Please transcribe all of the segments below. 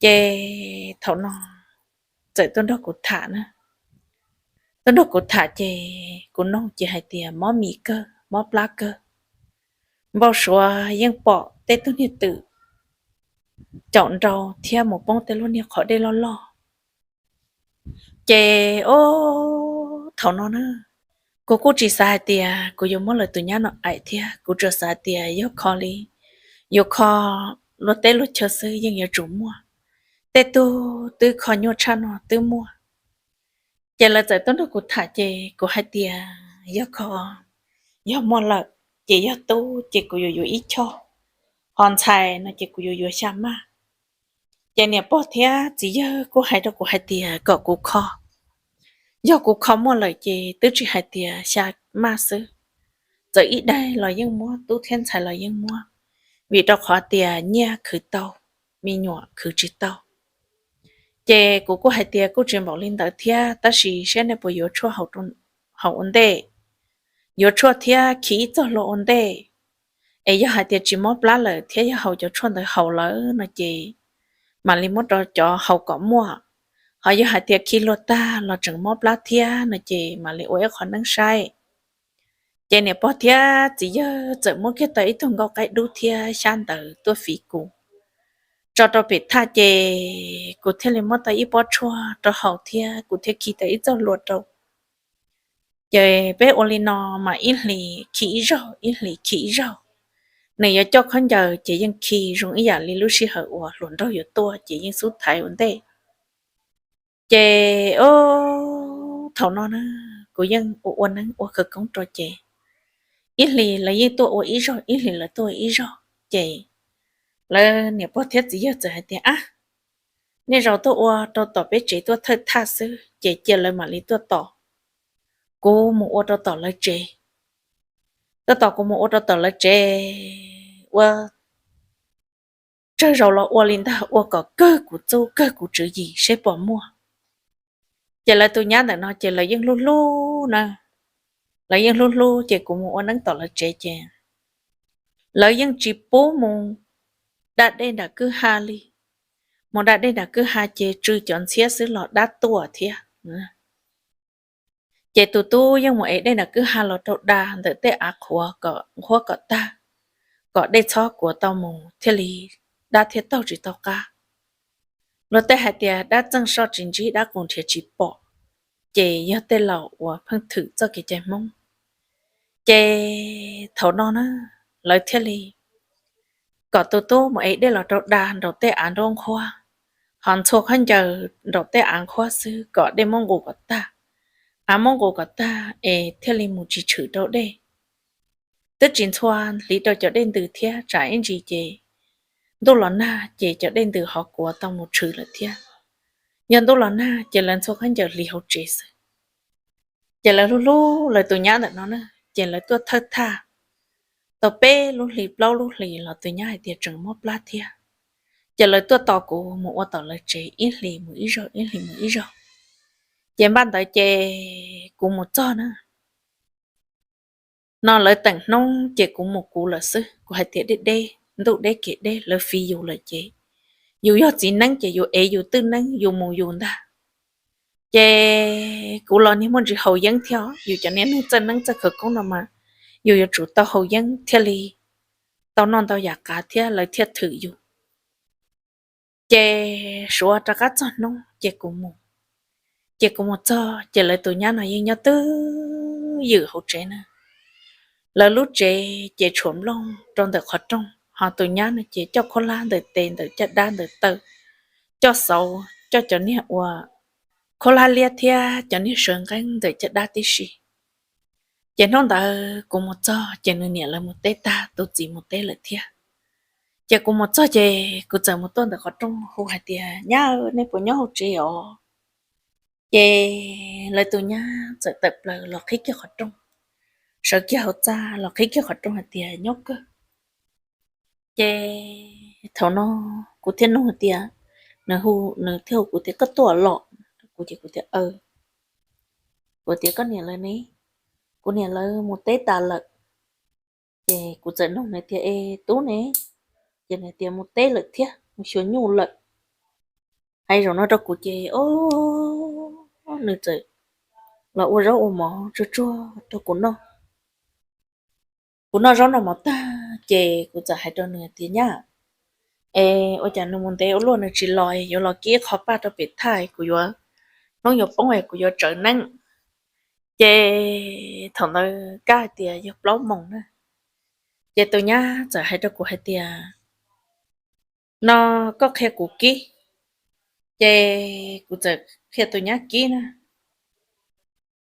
Ces thaum no txawm tuaj nrog kuv tham na, tuaj nrog kuv tham ces kuv noog ces hais tias mob mis kawg, mob plab kawg, npau suav yeej pom tej tug niag twm caum nrau thiab mus poob tej lub niag qhov dej loj loj. Ces ob thaum no na, kuv kuj tsis xav hais tias kuv yuav muab lawv tus nyab no aim thiab, kuv tsuas xav tias yog kho li, yuav kho luag teb luag chaw xwb yeej yuav tsum muaj, tej tug twb kho nyuaj tshaj no twb muaj. Ces lawv txawm tuaj nrog kuv tham ces kuv hais tias yog kho, yog muaj lawm ces yog tub ces kuv yuav yuav ib choj, ho ntxhais no ces kuv yuav yuav xya maj. Ces niam pog thiab txiv yawg kuj hais rau kuv hais tias kom kuv kho, yog kuv kho muaj lawm ces twb tsis hais tias xya maj xwb, txawm ib daig los yeej muab, tub thiab ntxhais los yeej muab, vim rau qhov tias nyiaj khwv tau, me nyuam khwv tsis tau. Ces kuv kuj hais tias kuj tsis npaum li ntawd thiab, tab sis saib nej puas yuav tshuaj haus ua ntej, yuav tshuaj thiab khi ib txoj hlua ua ntej, es yog hais tias tsis mob plab lawm thiab yog haus cov tshuaj ntawd haus lawm no ces mam li muab rau cov haus kom muaj, ho yog hais tias khi hlua tag los tseem mob plab thiab no ces mam li ua ib qho neeb saib. Ces niam pog thiab txiv yawg txawm muab kiag tau ib tug nkauj qaib dub thiab xyab ntawv tuaj fiv kuv tso rau pem thaj, ces kuv thiaj li muab tau ib pob tshuaj rau haus thiab kuv thiaj khi tau ib txoj hlua rau. Ces peb ua li no mas ib hlis khi ib zaug, ib hlis khi ib zaug. Nws yuav coj khaub ncaws ces yeej khi zoo ib yam li lub sij hawm uas hluas nraug yuav tuaj ces yeej xub thaiv ua ntej. Ces ob thaum no na, kuv yeej ua ua neeb ua khawv koob rau ces ib hlis lawv yeej tuaj ua ib zaug, ib hlis lawv tuaj ua ib zaug. Ces lawv niam pog thiab txiv yawg txawm hais tias, ab, nej zaum tuaj ua rau tom peb tsev tuaj thawj thaj xwb ces cia lawv mam li tuaj tos kuv mus ua rau tom lawv tsev. Tuaj tos kuv mus ua rau tom lawv tsev, ua tsawg zaus los ua li ntag, ua kom kawg kuv txuj kawg kuv tswv yim seb puas muaj. Ces lawv tus nyab ntawm no ces lawv yeej hlub hlub na, lawv yeej hlub hlub ces kuv mus ua neeb tom lawv tsev ces lawv yeej tsis pub mus da dej nram kwj ha li. Mus da dej nram kwj ha ces tsw cov ntxhiab xwb los dab tuaj thiab. Ces tus tub yeej mus ev dej nram kwj ha los rau da ntawm tej av qhuav kom nqhuab kom tag, kom dej txhob kuav tau mus thiaj li dab thiaj taug tsis tau qab. Luag tej hais tias dab txeej soj tsis ntsib, dab qus nrhiav tsis pom, ces yog tej laus uas pheej thwm txoj kev cai Hmoob. Ces thaum no na, lawv thiaj li kom tus tub mus ev dej los rau da nraum tej av nruab nqhuab, ho ntxhua khaub ncaws nraum tej av nqhuab xwb kom dej muab nqus kom tag. Av muab nqus kom tag es thiaj li mus tsis tshwm rau dej. Twb tsis ntxhua hliv rau cov dej ntws thiab tsam ib ntsis ces ntuj los nag ces cov dej ntws ho kuav tau mus tshwm lawm thiab. Yog ntuj los nag ces lawv ntxhua khaub ncaws hliv hauv tsev xwb. Ces lawv hlub hlub lawv tus nyab ntawm no na, ces lawv tuaj thawj thaj tau peb lub hlis plaub lub hlis los tus nyab hais tias tseem mob plab thiab. Ces lawv tuaj tos kuv mus ua tom lawv tsev ib hlis mus ib zaug, ib hlis mus ib zaug. Ces npaj ntawd ces kuv mus txog na, no lawv teem hnub ces kuv mus kuv lawm xwb. Kuv hais tias deb deb, ntuj deb kev deb, lawv fiv yus lawm ces yus yog txiv neeb ces yus ev yus twj neeb yus mus yus ntag. Ces kuv los niag muaj ntsis haus yeeb thiab, yus cov niag neeg txawj neeb txawj khawv koob no mas yus yuav tsum tau haus yeeb thiaj li tau noj ntau yam qav thiab lawv thiaj thwm yus. Ces suav rov qab txog hnub ces kuv mus. Ces kuv mus txog ces lawv tus nyab no yeej nyob twj ywm hauv tsev na. Lawv lub tsev ces tshuam nplooj rau ntawm qhov rooj, ho tus nyab no ces coj khaub hlab ntawm tes ntawm caj dab ntawm taw, coj xauv coj cov niag ua khaub hlab liab thiab cov niag sawv nqeeb ntawm caj dab tib si. Ces hnub ntawd kuv mus txog ces nws niam lawv mus teb tag, tus txiv mus teb lawm thiab. Ces kuv mus txog ces kuv txawm mus tuaj ntawm qhov rooj hu hais tias, nyab, nej puas nyob hauv tsev os? Ces lawv tus nyab txawm tawm plaws los qhib kiag qhov rooj, sawv kiag hauv txaj los qhib kiag qhov rooj hais tias, nyob kawg. Ces thaum no kuv thiaj nug tias, nws hu, nws thiaj hu kuv tias, koj tuaj los? Kuv ces kuv tias, kuv tias, koj niam lawv ne? Kuv niam lawv mus teb tas lawm. Ces kuv txawm nug nws tias, es tub ne? Ces nws tias mus teb lawm thiab, mus xyuas nyuj lawm. hais zaum no rau kuv ces, o, nws txawm los ua zaub ua mov tsuag tsuag rau kuv noj. Kuv noj zaub noj mov tag ces kuv txawm hais rau nws tias, Nyab, es ua cas nws mus ntev ua luaj nws tsis los, yuav los kib qho paj rau pem thaj, kuv yuav, hnub yuav poob es kuv yuav tsawv neeb. Ces thaum ntawd kab hais tias yog plaub moos na, ces tus nyab txawm hais rau kuv hais tias, No koj qhia kuv kib. Ces kuv txawm qhia tus nyab kib na,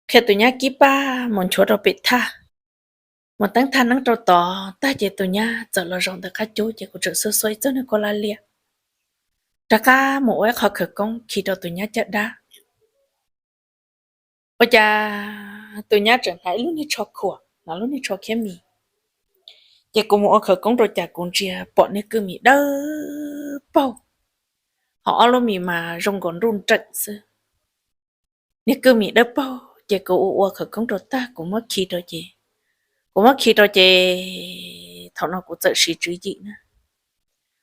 qhia tus nyab kib paj mus nchuav rau pem thaj, mus teeb thaj neeb rau tod tag ces tus nyab txawm los zaum ntawm qab cub ces kuv txawm xuas xuas ib txoj niag khaub hlab liab rov qab mus ua ib qho khawv koob khi rau tus nyab caj dab. Ua cas tus nyab tseem hnav ib lub niag tsho khuam, hnav lub niag tsho khiab mis. Ces kuv mus ua khawv koob rau cas kuv ntsia pom niag kwj mis dawb paug, ho ob lub mis mas zoo nkaus nruj nreem xwb. Niag kwj mis dawb paug ces kuv ua ua khawv koob rau tag kuv muab khi rau ces, kuv muab khi rau ces thaum no kuv txawm siv tswv yim na,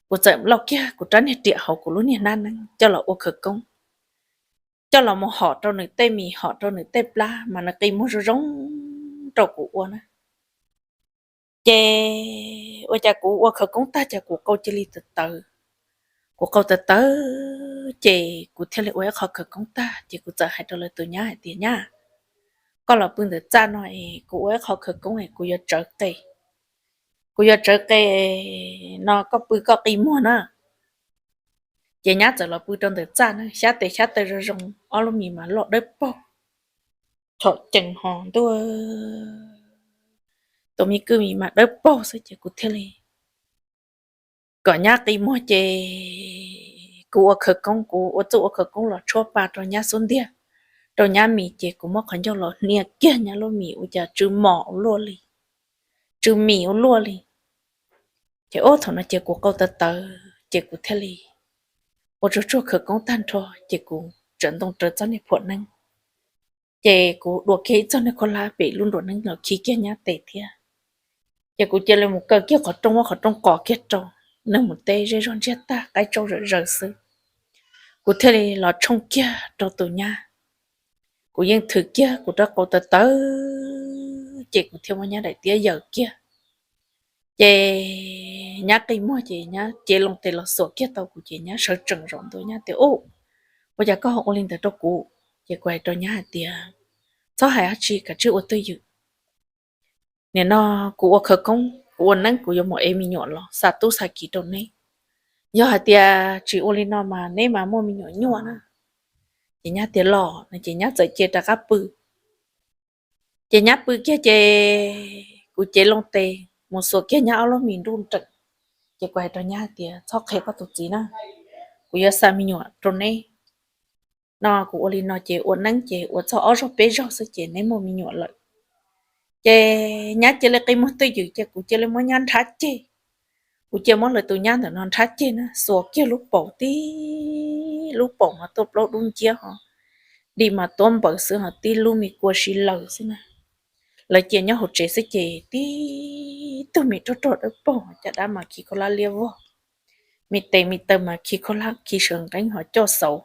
kuv txawm lauj kiag kuv rab niag riam hauv kuv lub niag hnab neeb coj los ua khawv koob, coj los mus hom rau nws tej mis hom rau nws tej plab mas nws qi muag zoo zoo rau kuv ua na. Ces ua cas kuv ua khawv koob tag ces kuv qau cia li tawv tawv, kuv qau tawv tawv ces kuv thiaj li ua ib qho khawv koob tag ces kuv txawm hais rau lawv tus nyab hais tias, Nyab, koj los pw ntawm txaj no es kuv ua ib qho khawv koob es kuv yuav tsawv qe, kuv yuav tsawv qe, no koj pw koj qi muag na. Ces nyab txawm los pw rau ntawm txaj na, xyab tes xyab taw zoo zoo, ob lub mis mas loj dawb paug, tshom cees ho ntuj, tus me kwj mis mas dawb paug xwb ces kuv thiaj li kom nyab qi muag ces kuv ua khawv koob, kuv ua txuj ua khawv koob los tshuab pa rau nyab xub ntiag, rau nyab mis ces kuv muab qhov ncauj los hnia kiag nyab lub mis ua cas tsw mos ua luaj li, tsw mis ua luaj li. Ces ub thaum no ces kuv qau tawv tawv ces kuv thiaj li ua tsuag tsuag khawv koob tag nrho ces kuv tsaws ntoo raws txoj niag phuam neeb. Ces kuv dua kiag ib txoj niag khaub hlab pem lub nruas neeb los khi kiag nyab tes thiab. Ces kuv cia li mus kaw kiag qhov rooj, muab qhov rooj qos kiag rau, neeg mus teb zej zog ntsiag tag qaib tsaus zawm zaws xwb. Kuv thiaj li los tshooj kiag rau tus nyab. Kuv yeej thwm kiag kuv rab qau tawv tawv ces kuv thiaj muab nyab daim tiab yaws kiag. Ces nyab qi muag ces nyab cev loo tes los xuas kiag tau kuv ces nyab sawv tsees zaum ntua nyab tias, Ub, ua cas koj ho ua li ntawd rau kuv? Ces kuv hais rau nyab hais tias, Txhob hais dab tsi, kav tsij ua twj ywm. Nim no kuv ua khawv koob, kuv ua neeb, kuv yuav mus ev me nyuam los xa tub xa kiv rau neb. Yog hais tias tsis ua li no mas neb mas muaj me nyuam nyuaj na. Ces nyab tias los no ces nyab txawm cia rov qab pw. Ces nyab pw kiag ces kuv cev loo tes mus xuas kiag nyab ob lub mis nruj nreem. Ces kuv hais rau nyab hais tias, Txhob qhia koj tus txiv na, kuv yuav xa me nyuam rau neb. No kuv ua li no ces ua neeb ces ua txog ob zaug peb zaug xwb ces neb muaj me nyuam lawm. Ces nyab cia li qi muag twj ywm ces kuv cia li muab nyab nrhab ceg. Kuv cia muab lawv tus nyab ntawm no nrhab ceg na, xuas kiag lub paum tib lub paum mas tuaj plaub dub nciab ho, dim mas tuab npaws xwb ho tib lub me kua si laws xwb na. Lawv cia nyob hauv tsev xwb ces tib tug me rog rog dawb paug, caj dab mas khi khaub hlab liab vog, me tes me taw mas khi khaub hlab khi sawv nqeeb ho coj xauv,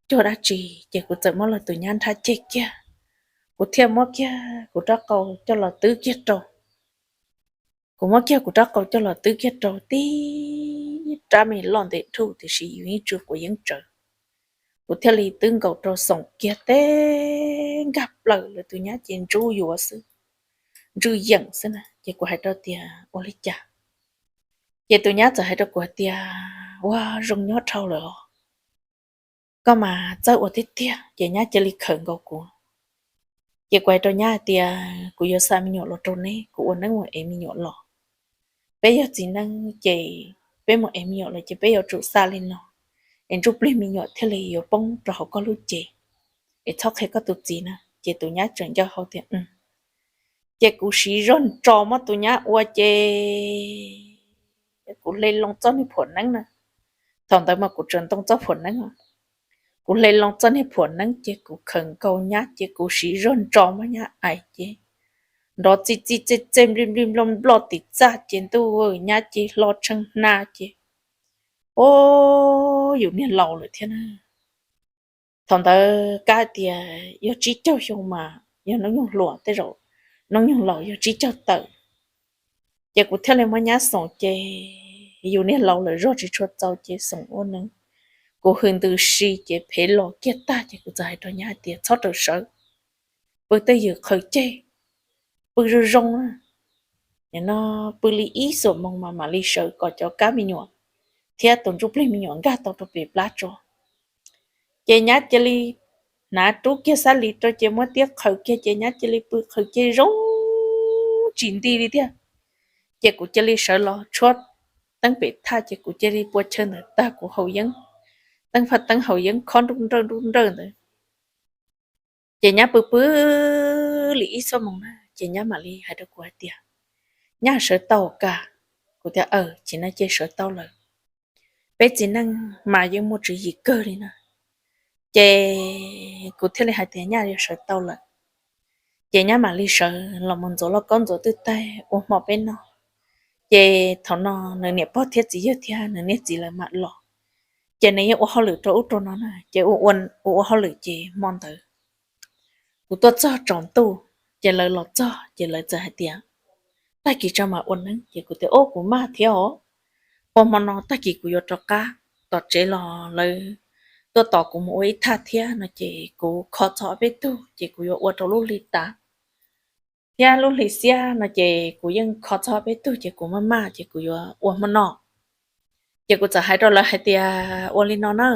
coj dab tsi. Ces kuv txawm muab lawv tus nyab nrhab ceg kiag, kuv thiaj muab kiag kuv rab qau coj los twb kiag rau. Kuv muab kiag kuv rab qau coj los twb kiag rau tib rab me loj ntev dhuj tiam sis yus yeej tsw quav yeeb tsawv. Kuv thiaj li twb nkaus rau xoom kiag teb nkag plaws lawv tus nyab ces ntsub yuav xwb, ntsw yeem xwb na. Ces kuv hais rau tias, Ua li cas? Ces tus nyab txawm hais rau kuv hais tias, Ua zoo nyob dhau lawm os, koj mas txawj ua tiag tiag. Ces nyab cia li khawm nkaus kuv. Ces kuv hais rau nyab hais tias, Kuv yuav xa me nyuam los rau neb, kuv ua neeb mus ev me nyuam los. Peb yog txiv neeb ces peb mus ev me nyuam los ces peb yuav tsum xa li no es ntsuj plig me nyuam thiaj li yuav poob rau hauv koj lub cev, es txhob qhia koj tus txiv na. Ces tus nyab tseem nco hau tias, Ces kuv siv zog ntso muab tus nyab ua ces kuv hle loo txoj niag phuam neeb na. Thaum ntawd mas kuv tsaws ntoo txoj phuam neeb, kuv hle loo txoj niag phuam neeb ces kuv khawm nkaus nyab ces kuv siv zog ntso muab nyab ais ces nrov txi txi txej txej nplij nplij nploj nploj tim txaj ces ntuj, nyab ces hlo tshee hna ces Ob, yus niag laus lawm thiab na. Thaum ntawd kab tias yog tsib caug xyoo mas yog noob nyoog hluas, tej zaum noob nyoog laus yog tsib caug tawm. Ces kuv thiaj li muab nyab xoom ces yus niag laus lawm zog tsis tshua txaus ces xoom ua neeb, kuv hws ntws si ces phev los kiag tag ces kuv txawm hais rau nyab hais tias txhob raws sawv, pw twj ywm qhawv ceg, pw zoo zoo na, no pw li ib xuab moos mas mam li sawv kom cov kab me nyuam thiab tus ntsuj plig me nyuam nkag tau rau pem plab tso. Ces nyab cia li hnav rub kiag xab lis rau ces muab tiab qhawv kiag ces nyab cia li pw qhawv ceg zoo tsis nti li tiag. Ces kuv cia li sawv los tshuab teeb pem thaj ces kuv cia li pua chaw ntawd tag kuv haus yeeb, teeb phaj teeb haus yeeb khob nruj nrawj nruj nrawj ntawd. Ces nyab pw pw li ib xuab moos na ces nyab mam li hais rau kuv hais tias, nyab sawv tau kag? Kuv tias aws, ces no ces sawv tau lawm. Peb txiv neej mas yeej muaj tswv yim kawg li na. Ces kuv thiaj li hais tias nyab yuav sawv tau lawm. Ces nyab mam li sawv los mus ntxuav lauj kaub ntxuav twj taig ua hmo peb noj. Ces thaum no nws niam pog thiab txiv yawg thiab nws niag txiv lawv mam los. Ces nws yeej ua hauj lwm rau ub rau no na ces ua ua hauj lwm ces hmo ntawd kuv tuaj txog tsaus ntuj, ces lawv los txog ces lawv txawm hais tias, tag kis tso mam ua neeb. Ces kuv tias, o, kuv maj thiab os, ua hmo no tag kis kuv yuav rov qab tom tsev los lawv tuaj tos kuv mus ua ib thaj thiab no ces kuv kho txog ob peb tug ces kuv yuav ua rau lub hli tas thiab lub hli xiab no ces kuv yeej kho txog ob peb tug ces kuv maj maj ces kuv yuav ua hmo no. Ces kuv txawm hais rau lawv hais tias, ua li no na,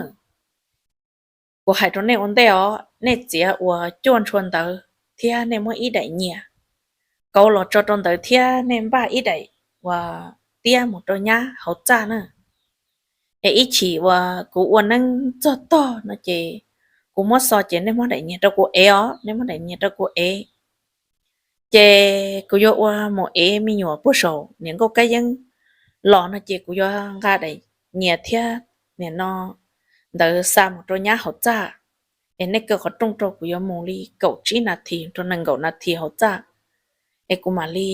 kuv hais rau nej ua ntej os, nej txiav uas cuaj ntshua ntawd thiab nej muab ib daim nyias kauv los tso rau ntawd thiab nej npaj ib daim uas tiab mus rau nyab hauv txaj na. Es ib chim uas kuv ua neeb txog tog no ces kuv muab xo ces nej muab daim nyias rau kuv ev os, nej muab daim nyias rau kuv ev. Ces kuv yuav ua mus ev me nyuam puag saum niam nkauj kab yeeb los no ces kuv yuav nqa daim nyias thiab nim no ntawd xa mus rau nyab hauv txaj. Es nej kaw qhov rooj rau kuv yuav mus li kaum tsib nas this rau nees nkaum nas this hauv txaj, es kuv mam li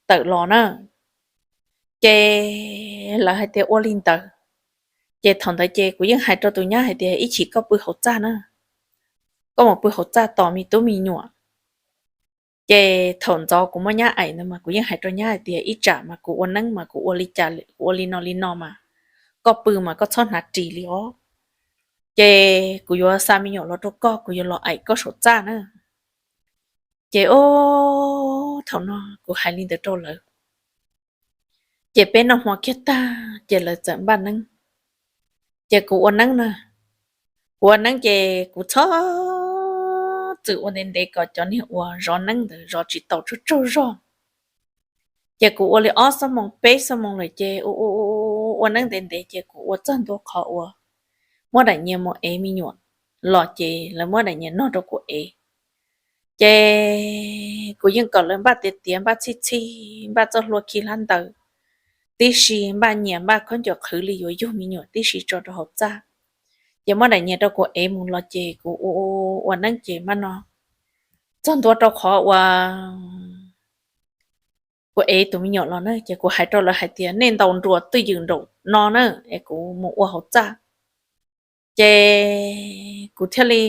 tawm los na. Ces lawv hais tias ua li ntawd. Ces thaum ntawd ces kuv yeej hais rau tus nyab hais tias ib chim koj pw hauv txaj na, koj mus pw hauv txaj tos me tub me nyuam. Ces thaum ntxov kuv muab nyab aim ntawd mas kuv yeej hais rau nyab hais tias ib tsam mas kuv ua neeb mas kuv ua li cas kuv ua li no li no mas, koj pw mas koj txhob hnav ris li os. Ces kuv yuav xa me nyuam los rau koj, kuv yuav los aim koj saum txaj na. Ces o, thaum no kuv hais li ntawd rau lawv. Ces peb noj hmo kiag tag ces lawv txawm npaj neeb. Ces kuv ua neeb na, kuv ua neeb ces kuv txhob txwm ua ntev ntev kom cov niag uas zov neeb ntawd zov tsis tau tsaug tsaug zog. Ces kuv ua li ob xuab moos peb xuab moos lawm ces ua neeb ntev ntev ces kuv ua txog ntua qhov uas muab daim nyias mus ev me nyuam los ces lawv muab daim nyias nog rau kuv ev. Ces kuv yeej kom lawv npaj tiav tiav, npaj txhij txhij, npaj txoj hlua khi hlab ntaws tib si, npaj nyias npaj khaub ncaws qhwv li yuav yug me nyuam tib si tso rau hauv txaj. Ces muab daim nyias rau kuv ev mus los ces kuv ua neeb ces mam no txog ntua rau qhov uas kuv ev tus me nyuam los na ces kuv hais rau lawv hais tias nej ntaus nruas twj ywm nraum no na es kuv mus ua hauv txaj. Ces kuv thiaj li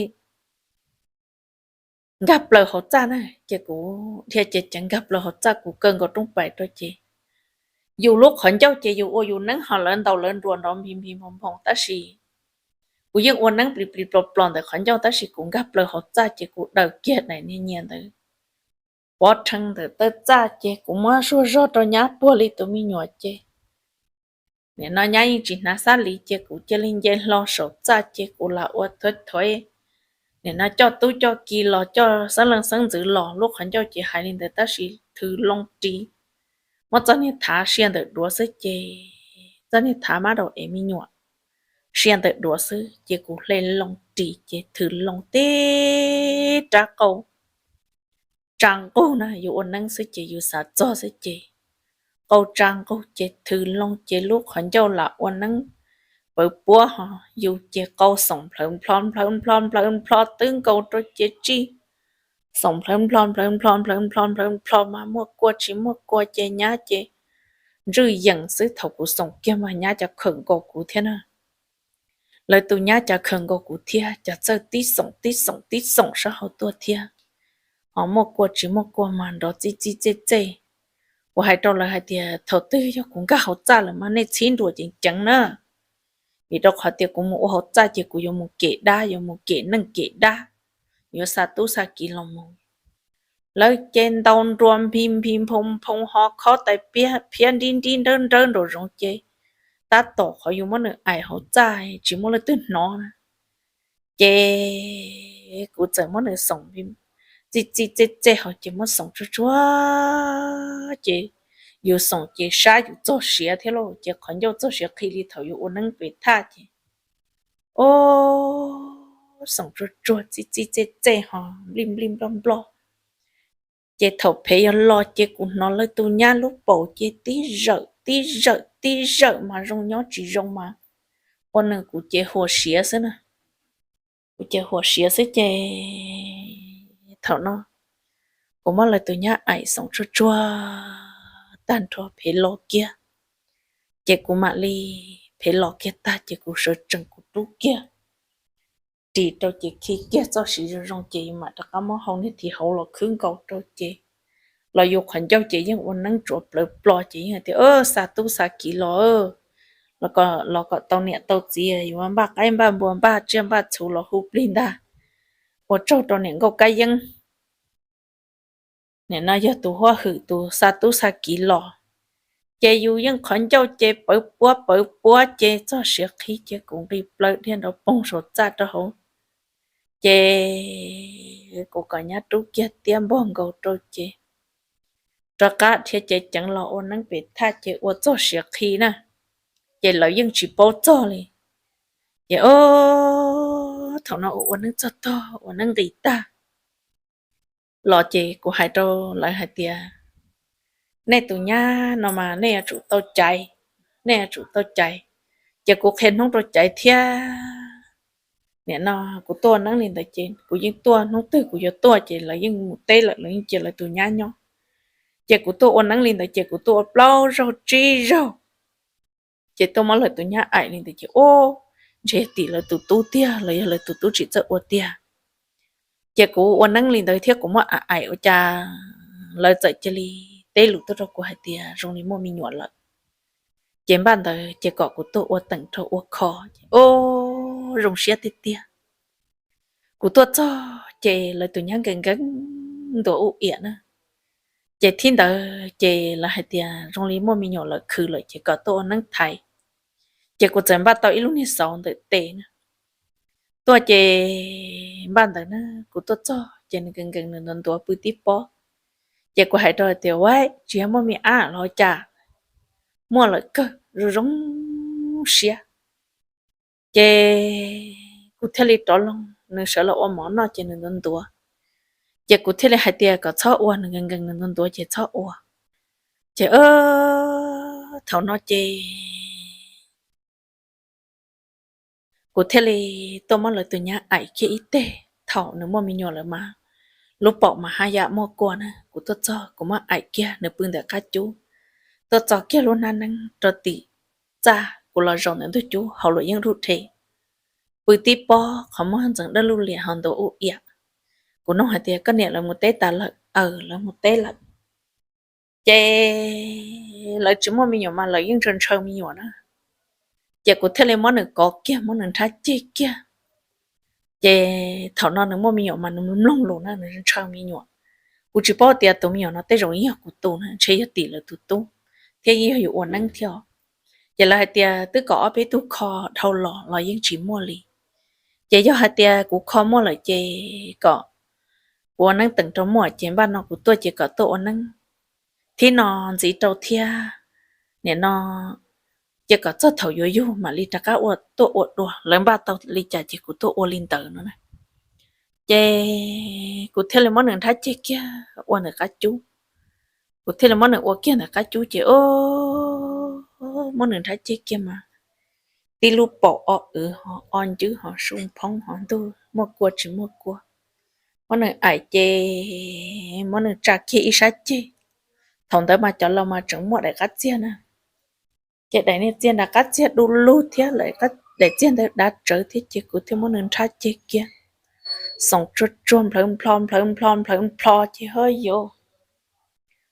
nkag plaws hauv txaj na, ces kuv dhia cev ceev nkag plaws hauv txaj, kuv kaw nkaus rooj pais rau ces yus lub qhov ncauj ces yus ua yus neeb ho lawv ntaus lawv nruas nrov npis npis npoo npoo tab sis kuv yeej ua neeb plis plis plos plos ntawm qhov ncauj tab sis kuv nkag plaws hauv txaj ces kuv daws kiag daim niag nyias ntawd pov rhees ntawm taw txaj ces kuv muab zuag zog rau nyab puag li tus me nyuam ces nim no nyab yeej tsis hnav xab lis ces kuv cia li nce hlo saum txaj ces kuv lam ua thuav thuav, nim no coj tub coj ki los coj xeeb leej xeeb ntxwv los, lub qhov ncauj ces hais li ntawd tab sis thws loo ris, muab txoj niag thav sia ntawm duav xwb ces txoj niag thav mab daum ev me nyuam sia ntawm duav xwb ces kuv hle loo ris ces thws loo tib rab qau tsa nqug na, yus ua neeb xwb ces yus xav txog xwb ces qau tsa nqug ces thws loo ces lub qhov ncauj lam ua neeb pawv puab ho yus ces qau xoom nplhawv nplho nplhawv nplho nplhawv nplho twb nkaus rau ces tsij xoom nplhawv nplho nplhawv nplho nplhawv nplho nplhawv nplho mas muaj kua tsis muaj kua ces nyab ces ntswj yees xwb, thaum kuv xoom kiag mas nyab cov khawm nkaus kuv thiab na. Lawv tus nyab cov khawm nkaus kuv thiab, cov txawj tib xoom tib xoom tib xoom sab hauv tuaj thiab. Ho muaj kua tsis muaj kua mas nrov txij txij txej txej. Kuv hais rau lawv hais tias thaum twg yog kuv nkag hauv txaj lawm mas nej txhib nruas ceev ceev na, vim rau qhov tias kuv mus ua hauv txaj ces kuv yuav mus kem dab, yuav mus kem neej kem dab, yuav xa tub xa kiv los mus. Lawv ces ntaus nruas nphi nphi nphoo nphoo ho khob tais piab phiab nrib nrib nrawb nrawb nraum zoov ces tab tom qhov yus muab nws aim hauv txaj tsis muaj leej twg hnov na. Ces kuv txawm muab nws xoom txij txij txej txej hauv ces muab xoom tsuag tsuag ces yus xoom ces sab yus txog siav thiab lauj, ces qhov ncauj txog siav qhi li thaum yus ua neeb pem thaj ces o xoom tsuag tsuag txij txij txej txej ho nplij nplij nploj nploj. Ces thaum phev yog los ces kuv hnov lawv tus nyab lub paum ces tib zawm tib zawm tib zawm mas zoo nyob tsis zoo mas ua nws kuv ces huas siav xwb na. Kuv ces huas siav xwb ces thaum no kuv muab lawv tus nyab aim xoom tsuag tsuag tag nrho phev los kiag. Ces kuv mam li phev los kiag tag ces kuv sawv tsees kuv rub kiag ris rau ces khi kiag txoj siav zoo zoo ces yus mam rov qab muab hau niag thiv hauv los khwb nkaus rau ces los yus qhov ncauj ces yeej ua neeb tsuav plawv plo ces yeej hais tias xa tub xa kiv los, los kom tau niam tau txiv, yuav npaj qaib npaj npua npaj tsiaj npaj txhu los hu plig ntag. Ua tsaug rau niam nkauj kab yeeb. Nim no yog tus huab hwm tus xa tub xa kiv los, ces yus yeej qhov ncauj ces pawv puab pawv puab ces txog siav qhi ces kuv nqis plaws dhia nrov poog saum txaj rau hauv. Ces kuv kom nyab rub kiag tiab npog nkaus rau ces rov qab dhia ceev ceev los ua neeb pem thaj ces ua txog siav qhi na, ces lawv yeej tsis paub txog li. Ces o thaum no ua ua neeb txog tog ua neeb nqis tag los ces kuv hais rau lawv hais tias nej tus nyab no mas nej yuav tsum tau caiv, nej yuav tsum tau caiv. Ces kuv qhia hnub rau caiv thiab. Nim no kuv tuaj ua neeb li ntawd ces kuv yeej tuaj hnub twg kuv yuav tuaj ces lawv yeej mus teb lawm, lawv yeej cia lawv tus nyab nyob. Ces kuv tuaj ua neeb li ntawd ces kuv tuaj ua plaub zaug tsib zaug. Ces tuaj muab lawv tus nyab aim li ntawd ces o ntshe tim lawv tus tub tiag los yog lawv tus tub tsis txawj ua tiag. Ces kuv ua neeb li ntawd thiab kuv muab aim aim ua cas lawv txawm cia li teb lus tuaj rau kuv hais tias zoo li muaj me nyuam lawm. Ces npaj ntawd ces kom kuv tuaj ua teem rau ua kho ces o zoo siab tiag tiag. Kuv tuaj txog ces lawv tus nyab nkees nkees ntuav ub iam na. Ces thib ntawd ces lawv hais tias zoo li muaj me nyuam lawm khwv lawm ces kom tuaj ua neeb thaiv. Ces kuv txawm npaj tau ib lub niag xauv ntawm tes na. Tuaj ces npaj ntawd na, kuv tuaj txog ces nws nkees nkees nws ntuav ntuav pw tib pob. Ces kuv hais rau tias ua tsis yog muaj me ab los cas, muaj lawm kawg zoo zoo siab. Ces kuv thiaj li rov loo, nws sawv los ua mov noj ces nws ntuav ntuav. Ces kuv thiaj li hais tias kom txhob ua, nws nkees nkees nws ntuav ntuav ces txhob ua. Ces thaum no ces kuv thiaj li tuaj muab lawv tus nyab aim kiag ib teg. Thaum nws muaj me nyuam lawm mas lub paum mas haj yam muaj kua na. Kuv tuaj txog kuv muab aim kiag nws pw ntawm qab cub, tuaj txo kiag lub hnab neeb rau tim txaj, kuv los zaum ntawm ntug cub hauv lawm yeej ruj rhe. Pw tib pob qhov muag ntxeev dawb luj liam ho ntuav ub iam. Kuv nug hais tias koj niam lawv mus teb tas lawm? Aws, lawv mus teb lawm. Ces lawv tsis muaj me nyuam mas lawv yeej ntshaw ntshaw me nyuam na. Ces kuv thiaj li muab nws kov kiag muab nws nrhab ceg kiag. Ces thaum no nws muaj me nyuam mas nws mloog lus na, nws ntshaw me nyuam. Kuv tsis paub tias tus me nyuam no tej zaum yog kuv tus na, ntshe yog tim lawv tus tub thiab yog yus ua neeb thiab. Ces lawv hais tias twb kom ob peb tug kho dhau los los yeej tsis muaj li. Ces yog hais tias kuv kho muaj lawm ces kom kuv ua neeb teem rau muaj, ces npaj no kuv tuaj ces kom tuaj ua neeb thib no ntxiv rau thiab. Nim no ces kom txog thaum yuav yug mam li rov qab ua tuaj ua dua, lawv npaj tau li cas ces kuv tuaj ua li ntawd no na. Ces kuv thiaj li muab nws nrhab ceg kiag ua ntawm qab cub. Kuv thiaj li muab nws ua kiag ntawm qab cub ces o muab nws nrhab ceg kiag mas tib lub paum o wv ho o ncwb ho su phoob ho ntug muaj kua tsis muaj kua. Muab nws aim ces muab nws tsa kiag ib sab ceg. Thaum ntawd mas cov laus mas tseem muaj daim qab txiag na. Ces daim niag txiag nram qab txiag du lug thiab lawm, daim txiag ntawd dav tsawv thiab ces kuv thiaj muab nws nrhab ceg kiag. Xoom tsuag tsuag nplhawv nplho nplhawv nplho nplhawv nplho ces ho yuav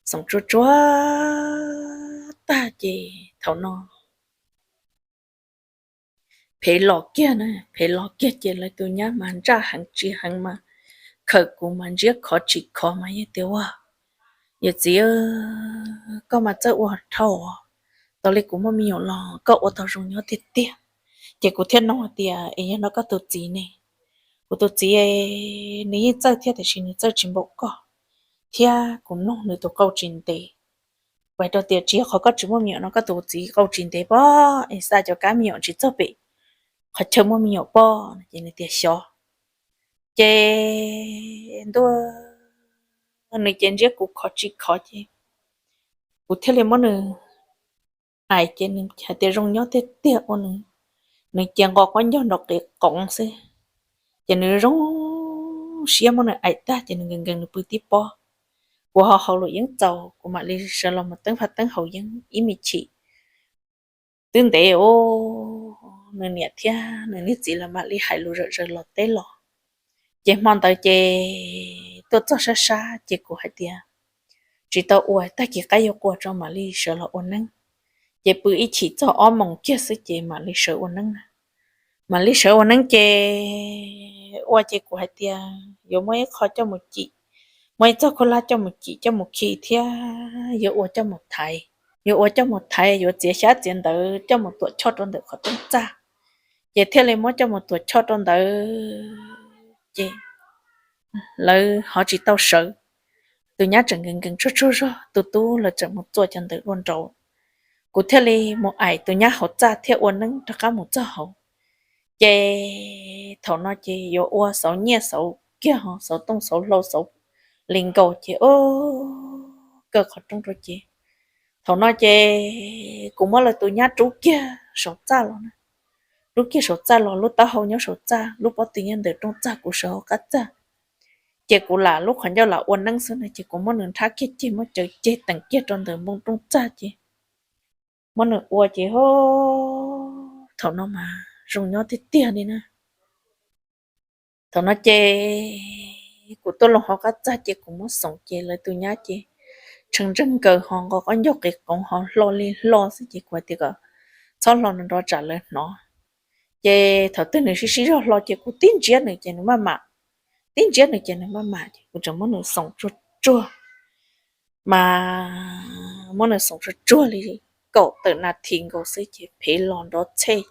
xoom tsuag tsuag tag ces thaum no phev los kiag na, phev los kiag ces lawv tus nyab mas ntsaj heev tsis heev mas khawm kuv mas ntsiab khov tsis khov mas yog tias ua, yawm txiv, koj mas txawj ua dhau, tas li kuv muaj me nyuam los koj ua tau zoo nyob tiag tiag. Ces kuv thiaj nug hais tias es yog no koj tus txiv ne? Kuv tus txiv nws yeej txawj thiab tiam sis nws txawj tsis npaum koj, thiab kuv nug nws tus qau tsis ntev. Kuv hais rau tias tsis yog qhov koj tsis muaj me nyuam no koj tus txiv qau tsis ntev pob es xa cov kab me nyuam tsis txog pem qhov chaw muaj me nyuam pob no ces nws tias xyov. Ces ntuj, nws ces ntsiab kuv khov tsis khov ces kuv thiaj li muab nws aim ces nws hais tias zoo nyob tiag tiag ua nws, nws cia nqo qaub ncaug nrov qiv qoov xwb. Ces nws zoo siab muab nws aim tag ces nws nkees nkees nws pw tib pob. Kuv ho haus luam yeeb txaus kuv mam li sawv los mus teeb pha teeb haus yeeb ib me chim. Twb ntev ua nws niam thiab nws niag txiv lawv mam li hais lus zom zaws los teb los. Ces hmo ntawd ces tuaj txog sab sab ces kuv hais tias tsis tau ua, tag kis qaib yuav qua tso mam li sawv los ua neeb. Ces pw ib chim txog ob moos kiag xwb ces mam li sawv ua neeb na. Mam li sawv ua neeb ces ua ces kuv hais tias yuav muab ib qho coj mus cim, muab ib txoj khaub hlab coj mus cim coj mus khi thiab yuav ua coj mus thaiv, yuav ua coj mus thaiv yuav txiav xyab txiav ntawv coj mus tuam choj rau ntawm qhov rooj txaj. Ces thiaj li muab coj mus tuam choj rau ntawd ces lawv ho tsis tau sawv. Tus nyab tseem nkees nkees tsuag tsuag zog, tus tub lawv tseem mus txua cov ntawv dua nraud. Kuv thiaj li mus aim tus nyab hauv txaj thiab ua neeb rov qab mus txog hauv. Ces thaum no ces yuav ua xauv nyiaj xauv kiag ho xauv tooj xauv hlau xauv li nkaus ces ua kaw qhov rooj rau ces thaum no ces kuv muab lawv tus nyab rub kiag saum txaj los na, rub kiag saum txaj los lub taub hau nyob saum txaj lub pob tw nyob ntawm rooj txaj kuv sawv hauv qab txaj. Ces kuv lam lub qhov ncauj lam ua neeb xwb na ces kuv muab nws nrhab kiag ceg muab cawv ceg teem kiag rau ntawm npoo rooj txaj ces muab nws ua ces ho thaum no mas zoo nyob tiag tiag li na. Thaum no ces kuv tuaj loo hauv qab txaj ces kuv muab xoom ces lawv tus nyab ces tshee ntseg nkaws ho nqo qaub ncaug qiv qoov ho hlo li hlo xwb ces kuv hais tias kom txhob hlo no nrov tsam lawv hnov. Ces thaum twg nws sib sib zog hlo ces kuv tib ntsiab nws ces nws maj mam, tib ntsiab nws ces nws maj mam ces kuv tseem muab nws xoom tsuag tsuag, mas muab nws xoom tsuag tsuag li kaum tawm nas this nkaus xwb ces phev los nrov txhej.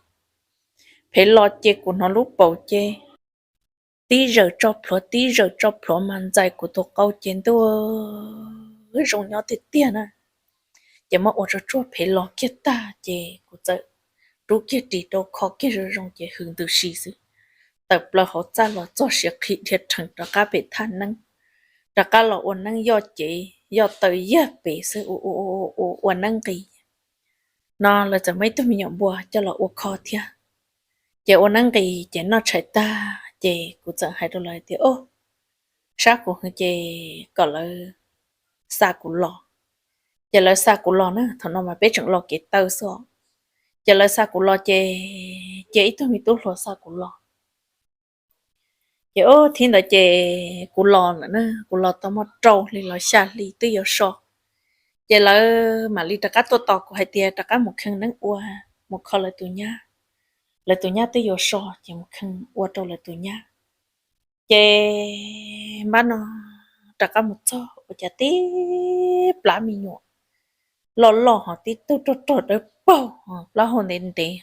Phev los ces kuv hnov lub paus ces tib zawm tso plhuav tib zawm tso plhuav mas ntxais kuv tus qau ces ntuj, zoo nyob tiag tiag na. Ces muab ua tsuag tsuag phev los kiag tag ces kuv txawm rub kiag ris rau kho kiag zoo zoo ces hws ntws si xwb. Tawm plaws hauv txaj los txog siav qhi dhia rhees rov qab pem thaj neeb, rov qab los ua neeb yoj cev yoj taw yag pem xwb ua ua neeb nqis. No lawv txawm muaj ib tug me nyuam npua coj los ua kho thiab. Ces ua neeb nqis ces noj tshais tag ces kuv txawm hais rau lawv tias, o, sab kuv hwv ces kom lawv xa kuv los. Ces lawv xa kuv los na, thaum no mas peb tseem los kev taw xwb. Ces lawv xa kuv los ces cia ib tug me tub hluas xa kuv los. Ces o, thib ntawd ces kuv los lawm na, kuv los tau muaj rau hli los xya hli twb yuav so. Ces lawv mam li rov qab tuaj tos kuv hais tias rov qab mus kheej neeb ua, mus kho lawv tus nyab. Lawv tus nyab twb yuav so ces mus kheej ua rau lawv tus nyab. Ces npab no rov qab mus txog ua cas tib plab me nyuam loj loj ho tib tug rog rog dawb paug ho plaub hau ntev ntev,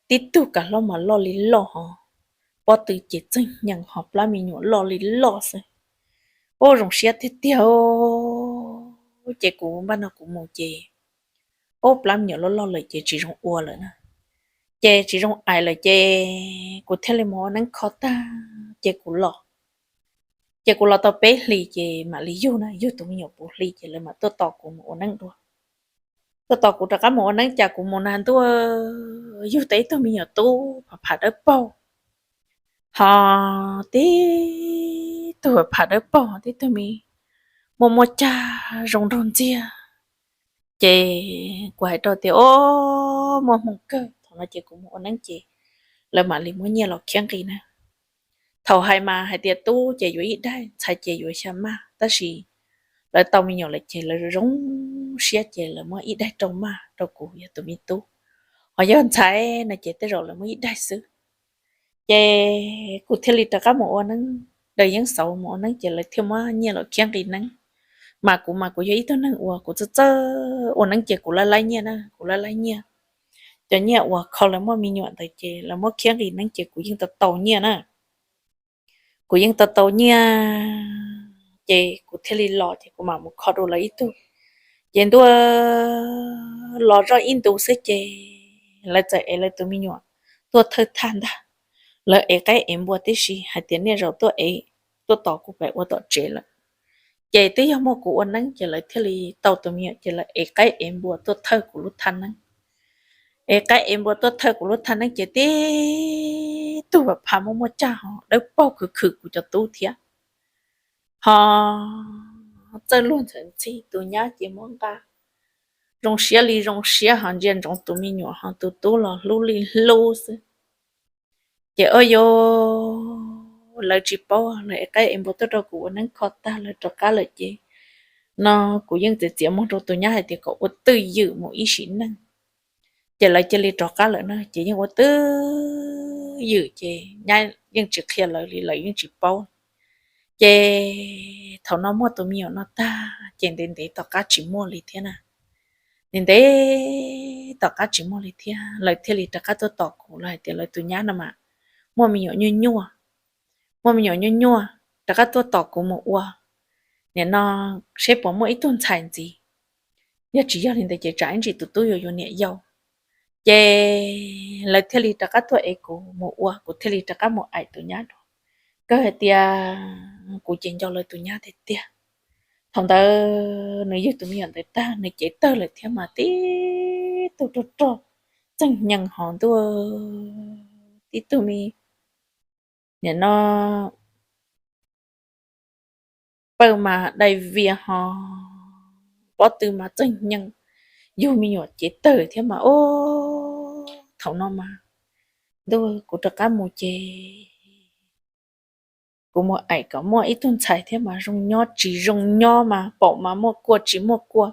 tib tug kav hlob mas loj li loj ho, pob tw ces txeeg nyees ho plab me nyuam loj li loj xwb. Ua zoo siab tiag tiag. Ces kuv npaj no kuv mus ces, ua plab me nyuam loj loj lawm ces tsis zoo ua lawm na, ces tsis zoo ais lawm ces kuv thiaj li mus ua neeb kho tag ces kuv los. Ces kuv los tau peb hlis ces mam li yug na, yug tus me nyuam puv hli ces lawv mam tuaj tos kuv mus ua neeb dua. Tuaj tos kuv rov qab mus ua neeb cas kuv mus na ntuj, yug tau ib tug me nyuam tub phav phav dawb paug ho, tib tug phav phav dawb paug tib tug me, muaj muaj cag zoo nraug ntxiag. Ces kuv hais rau tias, o, muaj hmoo kawg, thaum no ces kuv mus ua neeb ces lawv mam li muab nyiaj los khiab nqi na. Thaum hais mas hais tias tub ces yuav ib daig, ntxhais ces yuav xya maj, tab sis lawv tau me nyuam lawm ces lawv zoo siab ces lawv muab ib daig rau maj rau kuv yog tus me tub, ho yog ntxhais no ces tej zaum lawv muab ib daig xwb. Ces kuv thiaj li rov qab mus ua neeb, daws yeeb xauv mus ua neeb ces lawv thiaj muab nyiaj los khiab nqi neeb. Mas kuv mas kuv yog ib tug neeg uas kuv txawj txawj ua neeb ces kuv laib laib nyiaj na, kuv laib laib nyiaj. Cov nyiaj uas kho lawv muaj me nyuam ntawd ces lawv muab khiab nqi neeb ces kuv yeej tau tau nyiaj na. Kuv yeej tau tau nyiaj, ces kuv thiaj li los ces kuv mam mus kho dua lawv ib tug. Ces ntuj, los zoj ib ntus xwb ces lawv txawm ev lawv tus me nyuam tuaj thawj thaj ntag. Lawv ev qaib ev npua tib si hais tias nej zaum tuaj ev, tuaj tos kuv pem ua tom tsev lawm. Ces twb yog muaj kuv ua neeb ces lawv thiaj li tau tus me nyuam ces lawv ev qaib ev npua tuaj thawj kuv lub thaj neeb. Ev qaib ev npua tuaj thawj kuv lub thaj neeb ces tib tug pam pha muaj muaj caj ho dawb paug khwv khwm kuv cov tub thiab. Ho txawj luag ntxhi, tus nyab ces muab nqa zoo siab li zoo siab ho ntsia ntsoov tus me nyuam ho tus tub los hlub li hlub xwb. Ces o yo, lawv tsis paub, lawv ev qaib ev npua tuaj rau kuv ua neeb kho tag lawv rov qab lawm ces no kuv yeej txiav txiav muag rau tus nyab hais tias kom ua twj ywm mus ib sim neej. Ces lawv cia li rov qab lawm na ces yeej ua twj ywm ces nyab yeej tsis qhia lawv li, lawv yeej tsis paub. Ces thaum no muaj tus me nyuam no tag ces ntev ntev tom qab tsis muaj li thiab na. Ntev ntev tom qab tsis muaj li thiab lawv thiaj li rov qab tuaj tos kuv, lawv hais tias lawv tus nyab no mas muaj me nyuam nyuaj nyuaj, muaj me nyuam nyuaj nyuaj, rov qab tuaj tos kuv mus ua nim no seb puas muaj ib tug ntxhais ntxiv. Yog tsis yog li ntawd ces tsam ib ntsis tus tub yuav yuav niam yau. Ces lawv thiaj li rov qab tuaj ev kuv mus ua, kuv thiaj li rov qab mus aim tus nyab dua. Kawg hais tias kuv ces nco lawv tus nyab tiag tiag. Thaum ntawd nws yug tus me nyuam ntawd tag nws cev tawg lawm thiab mas tib tug rog rog txeeg nyees hov ntuj, tib tug me nim no pawg mas dai vias hov, pob tw mas txeeg nyees, yug me nyuam cev tawg thiab mas o, thaum no mas ntuj, kuv rov qab mus ces kuv mus aim kom muaj ib tug ntxhais thiab mas zoo nyob tsis zoo nyob mas paum mas muaj kua tsis muaj kua.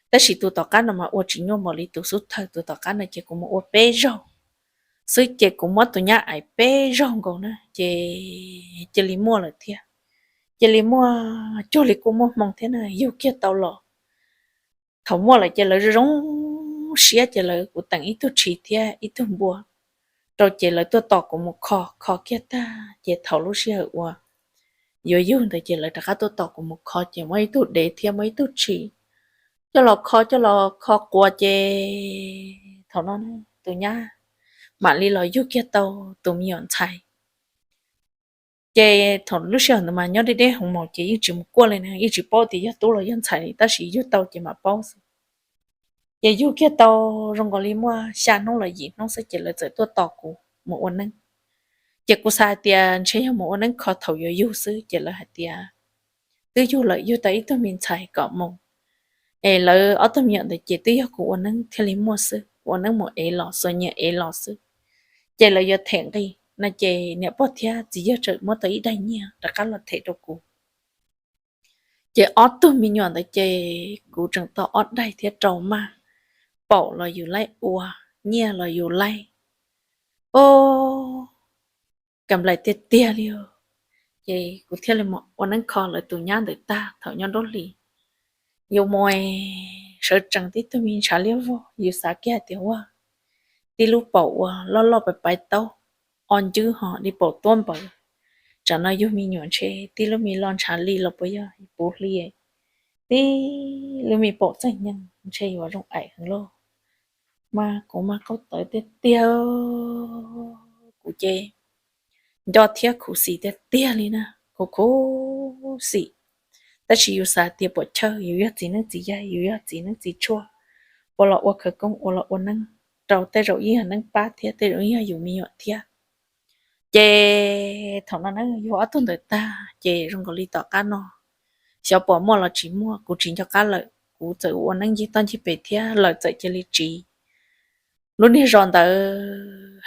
Tab sis tus tom qab no mas ua tsis nyuaj npaum li tus xub thawj, tus tom qab no ces kuv mus ua peb zaug xwb ces kuv muab tus nyab aim peb zaug nkaus na ces cia li muaj lawm thiab. Cia li muaj cuag li kuj muaj hmoo thiab na, yug kiag tau los. Thaum muaj lawm ces lawv zoo siab ces lawv kuv teem ib tug tshis thiab ib tug npua rau ces lawv tuaj tos kuv mus kho, kho kiag tag ces thaum lub sij hawm uas yuav yug ntawd ces lawv rov qab tuaj tos kuv mus kho ces muaj ib tug dev thiab muaj ib tug tshis coj los kho, coj los kho quas ces thaum no tus nyab mam li los yug kiag tau tus me nyuam ntxhais. Ces thaum lub sij hawm ntawd mas nyob deb deb hoo maum ces yeej tsis mus kuaj li na, yeej tsis paub tias yog tub los yog ntxhais li, tab sis yug tau ces mam paub xwb. Ces yug kiag tau zoo nkaus li muaj xya hnub los yim hnub xwb ces lawv txawm tuaj tos kuv mus ua neeb. Ces kuv xav hais tias ntshe yog mus ua neeb kho thaum yuav yug xwb ces lawv hais tias twb yug lawm, yug tau ib tug me ntxhais kom mus. Es lawv ob tug me nyuam ntawd ces twb yog kuv ua neeb thiaj li muaj xwb, kuv ua neeb mus ev los, xuas nyias ev los xwb. Ces lawv yuav them nqi no ces niam pog thiab txiv yawg tseem muab tau ib daig nyiaj rov qab los them rau kuv. Ces ob tug me nyuam ntawd ces kuv tseem tau ob daig thiab rau maj, paum los yus laib ua, nyiaj los yus laib. O, kam nplaim tiag tiag li. Ces kuv thiaj li mus ua neeb kho lawv tus nyab ntawd tag thaum nyob nruab hlis. Yus mus sawv tsees tib tug me ntshav liab vog, yus xav kiag hais tias ua tib lub paum uas loj loj pais pais taub, o ncwb ho li paum tuab npawv. Tsam no yug me nyuam ntshe tib lub me lo ntshav li los puas yog puv hli, tib lub me paum txeeg nyeeg ntshe yuav zoo aim heev lauj. Mas kuv mas qaug tawv tiag tiag, kuv ces nco thiab khuv xim tiag tiag li na, khuv khuv xim. Tab sis yus xav tias puam chawj, yus yog txiv neeb txiv yaig, yus yog txiv neeb txiv tshuaj, ua los ua khawv koob, ua los ua neeb rau tej zaum yeej yog neeb pab thiab tej zaum yeej yog yus me nyuam thiab. Ces thaum no na yug ob tug ntawd tag ces zoo nkaus li tom qab no xyov puas muaj los tsis muaj, kuv tsis nco qab lawm. kuv txawm ua neeb ncig toj ncig pes thiab lawv txawm cia li tsiv. Lub niag zos ntawd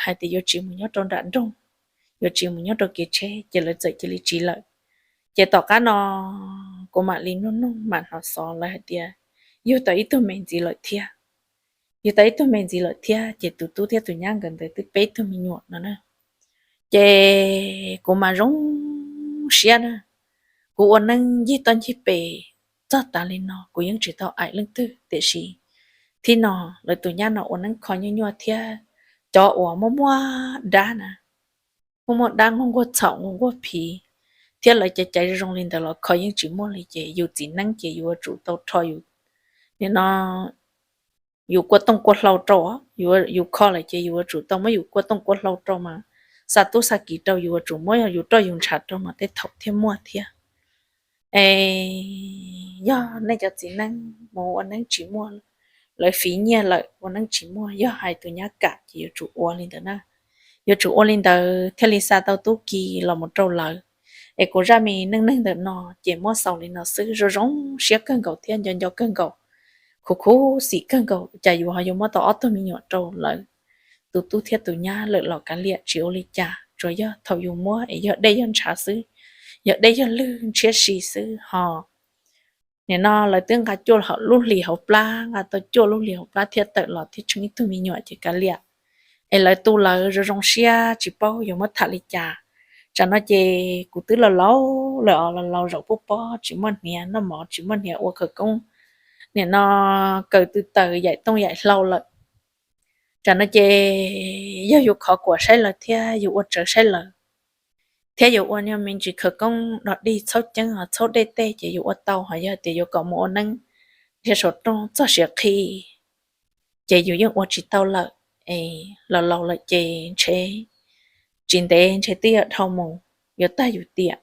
hais tias yuav tsiv mus nyob rau nram nroog, yuav tsiv mus nyob rau kev tsheb, ces lawv txawm cia li tsiv lawm. Ces tom qab no kuv mam li nug nug mam hnov xov lawv hais tias yug tau ib tug me ntxiv lawm thiab. Yug tau ib tug me ntxiv lawm thiab ces tus tub thiab tus nyab nkawd ntawd twb peb tug me nyuam no na. Ces kuv mas zoo siab na, kuv ua neeb ncig toj ncig pes txog tas li no kuv yeej tsis tau aim leej twg, tiam sis thib no lawv tus nyab no ua neeb kho nyuaj nyuaj thiab cov uas muaj muaj dab na, muaj muaj dab nquag nquag txhaum nquag nquag phiv, thiab lawv caiv caiv zoo li ntawd los kho yeej tsis muaj li ces yus txiv neeb ces yus yuav tsum tau rho yus, nim no yus kua tooj kua hlau rau, yus kho lawm ces yus yuav tsum tau muab yus kua tooj kua hlau rau mas, xa tub xa kiv rau yus yuav tsum muab yus roj yus ntshav rau mas tej thaum thiaj muaj thiab. Es yog nej cov txiv neeb mus ua neeb tsis muaj, lawv fiv nyiaj lawm ua neeb tsis muaj, yog hais tus nyab kam ces yuav tsum ua li ntawd na. Yuav tsum ua li ntawd thiaj li xa tau tub ki los mus rau lawv. Es kuv zaj me neej neeg ntawm no ces muab xaus li no xwb, zoo zoo siab kawg nkaus thiab nco nco kawg nkaus, khuv khuv xim kawg nkaus cas yus ho yuav muab tau ob tug me nyuam rau lawv tus tub thiab tus nyab lawm los kav liam tsis ua li cas, tsuas yog thaum yus muab es yog dej yog ntshav xwb, yog dej yog lwg ntshiab si xwb ho. Nim no lawv twb nqa cuaj hauv lub hlis hauv plab, nqa tau cuaj lub hlis hauv plab thiaj tawm los thiaj tsheej ib tug me nyuam ces kav liam. Es lawv tu lawv zoo zoo siab tsis paub yuav muab tham li cas. Tsam no ces kuv twb laus laus lawm os, laus laus zaum puj pob tsis muaj hniav noj mov tsis muaj hniav ua khawv koob, nim no kaw tw taws yaim tooj yaim hlau lawm. Tsam no ces yog yus khov kuam saib lawv thiab yus ua tsawv saib lawv, thiab yus ua me ntsis khawv koob dog dig txhaub ceeb ho txhaub dej tej ces yus ua tau, ho yog tias yuav kom mus ua neeb nrhiav saum rooj txog siav qhi ces yus yeej ua tsis tau lawm. Es laus laus lawm ces ntshe tsis ntev ntshe twb yuav dhau mus, yuav tag yus tiam.